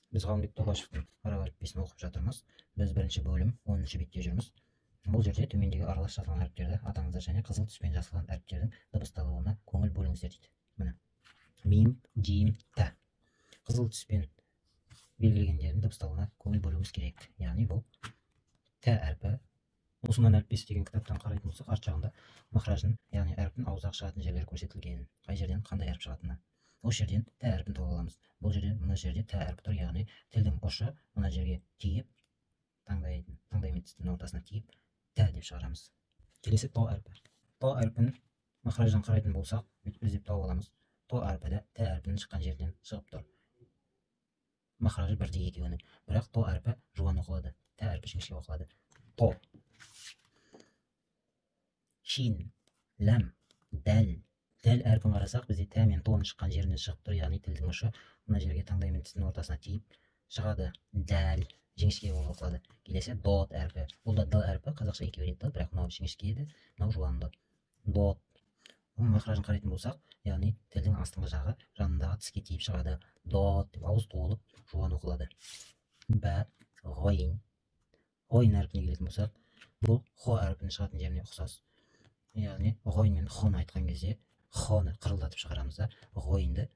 Біз Ғалымбек Тобашевтің араб әліппесін оқып жатырмыз. Біз бірінші бөлім 10 бетте жүрміз. Бұл жерде төмендегі аралас жазылған әріптерді атаңыздар және қызыл түспен жазылған әріптердің дыбысталуына көңіл бөліңіздер дейді. Міне. Мим, джим, та. Қызыл түспен белгіленгендердің дыбысталуына көңіл бөлуіміз керек. Яғни бұл тә әрпі. Мұсылман әліппесі деген кітаптан қарайтын болсақ, арт жағында махражын, яғни әріптің ауыздағы шығатын жерлері көрсетілген. Қай жерден қандай әріп шығатыны. Осы жерден тә әрпін тауып аламыз. Бұл жерде, мына жерде тә әрпі тұр, яғни тілдің ұшы мына жерге тиіп, таңдай мен тістің ортасына тиіп, тә деп шығарамыз. Келесі то әрпі. То әрпін махраждан қарайтын болсақ, бүйтіп іздеп тауып аламыз. То әрпі де тә әрпінің шыққан жерінен шығып тұр. Махражы бірдей екеуінің. Бірақ то әрпі жуан оқылады, тә әрпі жіңішке оқылады. То. Шин, ләм, дәл. Дәл әрпін қарасақ, бізде тә мен тоның шыққан жерінен шығып тұр, яғни тілдің ұшы мына жерге таңдай мен тістің ортасына тиіп шығады. Дәл жіңішке болып оқылады. Келесі дот әрпі. Бұл да д әрпі, қазақша екеуі де д, бірақ мынау жіңішке еді, мынау жуанды. Дот. Оның махражын қарайтын болсақ, яғни тілдің астыңғы жағы жанындағы тіске тиіп шығады. Дот деп ауыз толып жуан оқылады. Бә, ғойн. Ғойн әрпіне келетін болсақ, бұл хо әрпінің шығатын жеріне ұқсас. Яғни ғойн мен хоны айтқан кезде хоны қырылдатып шығарамыз да, ғойынды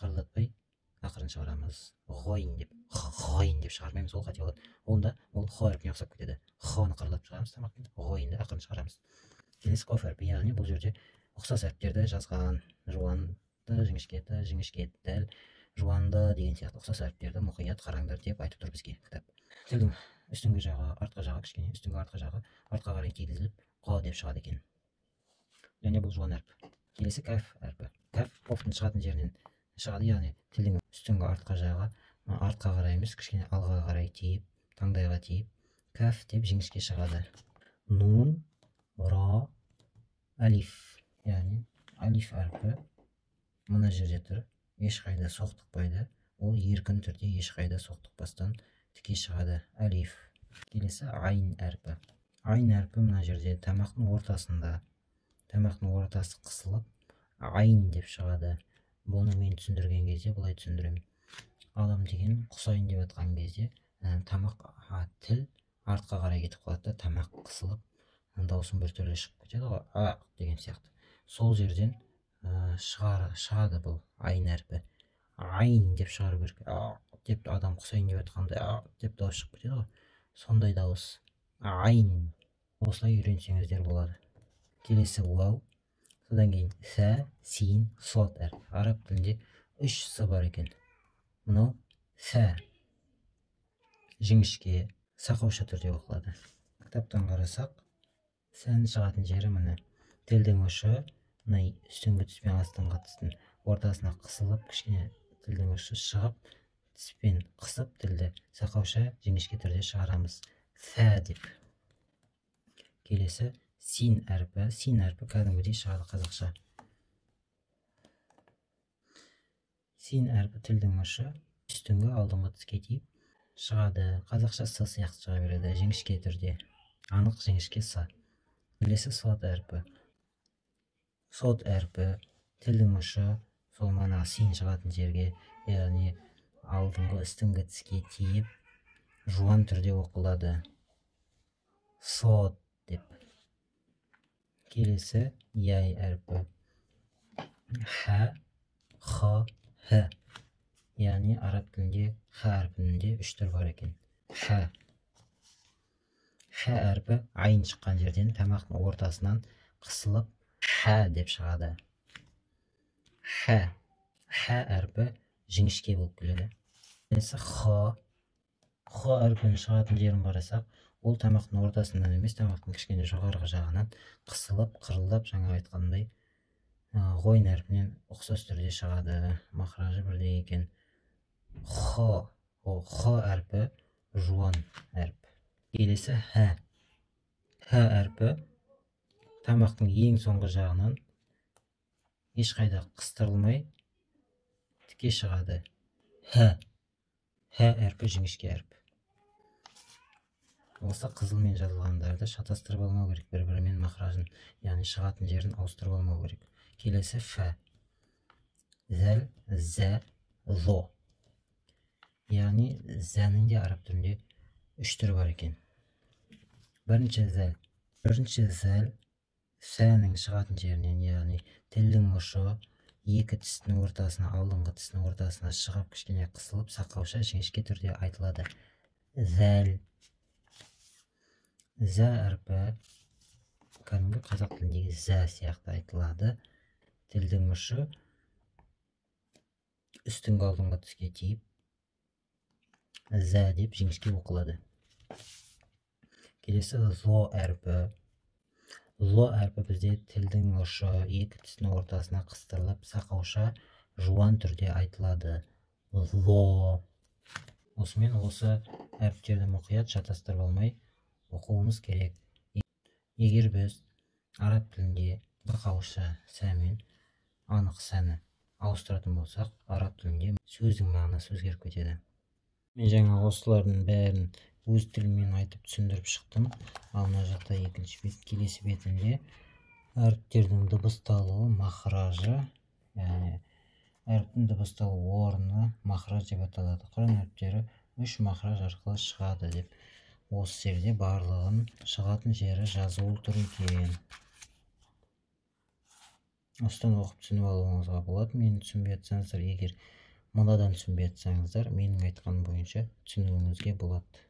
қырылдатпай ақырын шығарамыз. Ғойн деп, ғойн деп шығармаймыз, ол қате болады. Онда ол хо әрпіне ұқсап кетеді. Хоны қырылдатып шығарамыз тамақпен, ғойынды ақырын шығарамыз. Келесі қоф әрпі, яғни бұл жерде ұқсас әріптерді жазған. Жуанды, жіңішке т, жіңішке дәл, жуанды деген сияқты ұқсас әріптерді мұқият қараңдар деп айтып тұр бізге кітап. Тілдің үстіңгі жағы, артқы жағы кішкене, үстіңгі артқы жағы артқа қарай тигізіліп, қо деп шығады екен. Және бұл жуан әріп. Келесі кәф әрпі. Кәф қофтың шығатын жерінен шығады, яғни тілдің үстіңгі артқы жағы артқа қарай емес, кішкене алға қарай тиіп, таңдайға тиіп, кәф деп жіңішке шығады. Нун, ра, алиф. Яғни алиф әрпі мына жерде тұр, ешқайда соқтықпайды. Ол еркін түрде ешқайда соқтықпастан тіке шығады. Алиф. Келесі айн әрпі. Айн әрпі мына жерде тамақтың ортасында, тамақтың ортасы қысылып, айн деп шығады. Бұны мен түсіндірген кезде былай түсіндіремін. Адам деген құсайын деп атқан кезде тамақ, тіл артқа қарай кетіп қалады да, тамақ қысылып, даусың біртүрлі шығып кетеді ғой, а деген сияқты. Сол жерден шығады бұл айн әрпі. Айн деп шығару керек. А деп адам құсайын деп атқанда а деп дауыс шығып кетеді ғой. Сондай дауыс. Айн. Осылай үйренсеңіздер болады. Келесі уау. Содан кейін сә, син, сот әрпі. Араб тілінде 3 с бар екен. Мынау сә. Жіңішке, сақауша түрде оқылады. Кітаптан қарасақ, сәнің шығатын жері міне. Тілдің ұшы мына үстіңгі тіс пен астыңғы тістің ортасына қысылып, кішкене тілдің ұшы шығып, тіспен қысып тілді сақауша жіңішке түрде шығарамыз. Сә деп. Келесі син әрпі. Син әрпі кәдімгідей шығады қазақша. Син әрпі тілдің ұшы үстіңгі алдыңғы тіске тиіп шығады. Қазақша с сияқты шыға береді, жіңішке түрде. Анық жіңішке с. Келесі сот әрпі. Сот әрпі тілдің ұшы сол мана син шығатын жерге, яғни алдыңғы үстіңгі тіске тиіп жуан түрде оқылады. Сот деп. Келесі яй әрпі. Х, х, х. Яғни араб тілінде х әрпінде 3 түр бар екен. Х. Х әрпі айн шыққан жерден тамақтың ортасынан қысылып х деп шығады. Х. Х әрпі жіңішке болып келеді. Келесі х. Х әрпінің шығатын жерін қарасақ, ол тамақтың ортасынан емес, тамақтың кішкене жоғарғы жағынан қысылып, қырылдап, жаңа айтқандай, ғойн әрпінен ұқсас түрде шығады. Махражы бірдей екен. Х. О, х әрпі жуан әріп. Келесі х. Х әрпі тамақтың ең соңғы жағынан ешқайда қыстырылмай тіке шығады. Х. Х әрпі жіңішке әріп. Осы қызылмен жазылғандарды шатастырып алмау керек, бір-бірімен махражын, яғни шығатын жерін ауыстырып алмау керек. Келесі ф. Зәл, зә, зо. Яғни зәнің де араб тілінде үш түрі бар екен. Бірінші зәл. Бірінші зәл сәнің шығатын жерінен, яғни тілдің ұшы екі тістің ортасына, алдыңғы тістің ортасына шығып, кішкене қысылып, сақауша жіңішке түрде айтылады. Зәл. Зә әрпі кәдімгі қазақ тіліндегі зә сияқты айтылады. Тілдің ұшы үстіңгі алдыңғы тіске тиіп, зә деп жіңішке оқылады. Келесі зо әрпі. Зо әрпі бізде тілдің ұшы екі тістің ортасына қыстырылып, сақауша жуан түрде айтылады. Зо. Осымен осы әріптерді мұқият шатастырып алмай оқуымыз керек. Егер біз араб тілінде сақауша сә мен анық сәні ауыстыратын болсақ, араб тілінде сөздің мағынасы өзгеріп кетеді. Мен жаңа осылардың бәрін өз тіліммен айтып түсіндіріп шықтым. Ал мына жақта екінші бет, келесі бетінде әріптердің дыбысталуы, махражы, яғни әріптің дыбысталу орны махраж деп аталады. Құран әріптері үш махраж арқылы шығады деп осы жерде барлығын шығатын жері жазулы тұр екен. Осыдан оқып түсініп алуыңызға болады. Мені түсінбей жатсаңыздар, егер мынадан түсінбей жатсаңыздар, менің айтқаным бойынша түсінуіңізге болады.